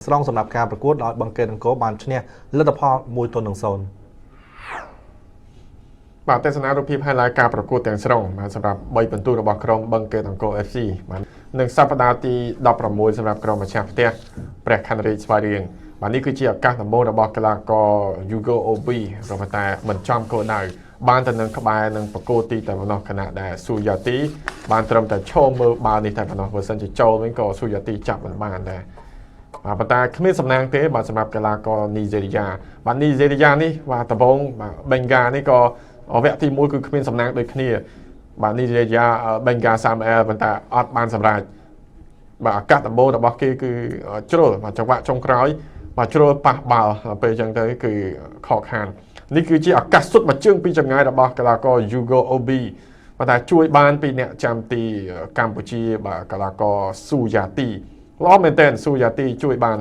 ស្រុងសម្រាប់ការប្រកួតដោយបឹងកេតអង្គរបានឈ្នះលទ្ធផល1-0 បាទទស្សនារូបភាព highlight ការប្រកួតទាំងស្រុងបាទសម្រាប់3ពិន្ទុរបស់ក្រុមបឹងកេតអង្គរ FC បាទនិងសប្តាហ៍ទី16សម្រាប់ក្រុមម្ចាស់ផ្ទះព្រះខ័នរាជស្វាយរៀងបាទនេះគឺជាឱកាសដំបូងរបស់កីឡាករ Hugo Obi ក៏ប៉ុន្តែមិនចំគោលដៅបានទៅនឹងក្បែរនឹងបកគោទីតែប៉ុណ្ណោះខណៈដែលស៊ូយ៉ាទីបានត្រឹមតែឈរមើលបាល់នេះតែប៉ុណ្ណោះបើសិនជាចូលវិញក៏ស៊ូយ៉ាទីចាប់មិនបានដែរបាទប៉ុន្តែគ្មានសំណាងទេបាទសម្រាប់កីឡាករនីហ្សេរីយ៉ាបាទនីហ្សេរីយ៉ានេះបាទដំបងបាទបេងហ្គានេះក៏វគ្គទី1គឺគ្មានសំណាងដូចគ្នាបាទនីហ្សេរីយ៉ាបេងហ្គាសាមអែលប៉ុន្តែអត់បានសម្រេចបាទឱកាសដំបូងរបស់គេគឺជ្រុលបាទចង្វាក់ចុងក្រោយបាទជ្រុលប៉ះបាល់ពេលអញ្ចឹងទៅគឺខកខាននេះគឺជាឱកាសសុទ្ធមួយជើងពីចម្ងាយរបស់កីឡាករ Hugo Obi ប៉ុន្តែជួយបានពីអ្នកចាំទីកម្ពុជាបាទកីឡាករស៊ូយ៉ាទីល្អមែនទែនស៊ូយ៉ាទីជួយបាន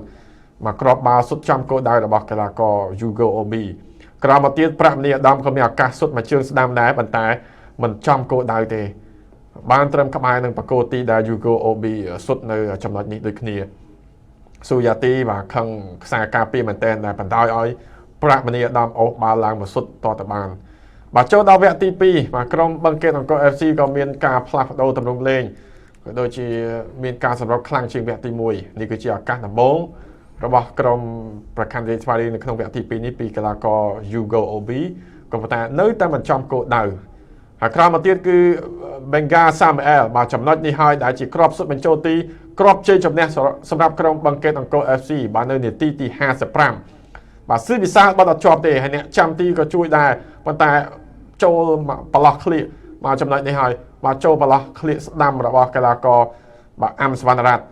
មកគ្រាប់បាល់សុទ្ធចំគោលដៅរបស់កីឡាករ Hugo Obi ក្រោយមកទៀតប្រាក់មនីអាដាមក៏មានឱកាសសុទ្ធមួយជើងស្ដាំដែរប៉ុន្តែមិនចំគោលដៅទេបានត្រឹមក្បែរនឹងបកគោទីដែល Hugo Obi សុទ្ធនៅចំណុចនេះដូចគ្នាស៊ូយ៉ាទីបាទខឹងខ្សែការពារមែនទែនដែលបណ្ដោយឲ្យប្រាក់មនីអាដាមអូសបាល់ឡើងមកសុទ្ធតទៅបានបាទចូលដល់វគ្គទី2បាទក្រុមបឹងកេតអង្គរ FC ក៏មានការផ្លាស់ប្ដូរទម្រង់លេងក៏ដូចជាមានការសម្រុកខ្លាំងជាងវគ្គទី1នេះគឺជាឱកាសដំបូងរបស់ក្រុមប្រខ័ណ្ឌរាជស្វាយរៀងនៅក្នុងវគ្គទី2នេះពីកីឡាករ Hugo Obi ក៏ប៉ុន្តែនៅតែមិនចំគោលដៅហើយក្រោយមកទៀតគឺ Benga Samuel បាទចំណុចនេះហើយដែលជាគ្រាប់សុទ្ធបញ្ចូលទីគ្រាប់ជ័យជំនះសម្រាប់ក្រុមបឹងកេតអង្គរ FC បាទនៅនាទីទី55បាទស៊ីវិសាលបាត់អត់ជាប់ទេហើយអ្នកចាំទីក៏ជួយដែរប៉ុន្តែចូលប្រឡោះក្លៀកបាទចំណុចនេះហើយបាទចូលប្រឡោះក្លៀកស្ដាំរបស់កីឡាករបាទអាំសវណ្ណរ៉ាត់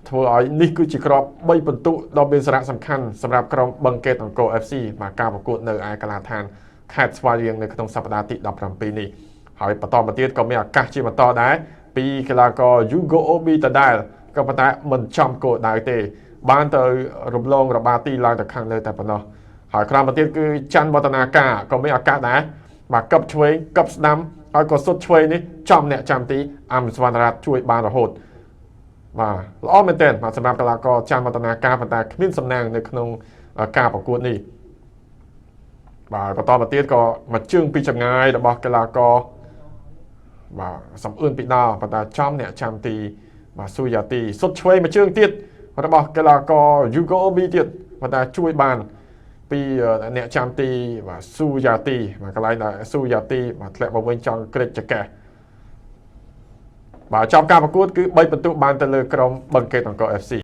ធ្វើឲ្យនេះគឺជាគ្រាប់3ពិន្ទុដ៏មានសារៈសំខាន់សម្រាប់ក្រុមបឹងកេតអង្គរ FC បាទការប្រកួតនៅឯកីឡាដ្ឋានខេត្តស្វាយរៀងនៅក្នុងសប្តាហ៍ទី17នេះហើយបន្តមកទៀតក៏មានឱកាសជាបន្តដែរពីកីឡាករ Hugo Obi ដដែលក៏ប៉ុន្តែមិនចំគោលដៅទេបានទៅរំលងរបាទីឡើងទៅខាងលើតែប៉ុណ្ណោះហើយក្រោយមកទៀតគឺច័ន្ទវឌ្ឍនាការក៏មានឱកាសដែរបាទកឹបឆ្វេងកឹបស្ដាំហើយក៏សុទ្ធឆ្វេងនេះចំអ្នកចាំទីអាំសវណ្ណរ៉ាត់ជួយបានរហូតបាទល្អមែនទែនបាទសម្រាប់កីឡាករច័ន្ទវឌ្ឍនាការប៉ុន្តែគ្មានសំណាងនៅក្នុងការប្រកួតនេះបាទបន្តមកទៀតក៏មកជើងពីចម្ងាយរបស់កីឡាករបាទសំអឿនពីដល់ប៉ុន្តែចំអ្នកចាំទីបាទស៊ូយ៉ាទីសុទ្ធឆ្វេងមួយជើងទៀតរបស់កីឡាករ Hugo Obi ទៀតប៉ុន្តែជួយបានពីអ្នកចាំទីបាទស៊ូយ៉ាទីបាទកន្លែងដែលស៊ូយ៉ាទីបាទធ្លាក់មកវិញចង់ក្រិចចកេះបាទចប់ការប្រកួតគឺ3ពិន្ទុបានទៅលើក្រុមបឹងកេតអង្គរ FC។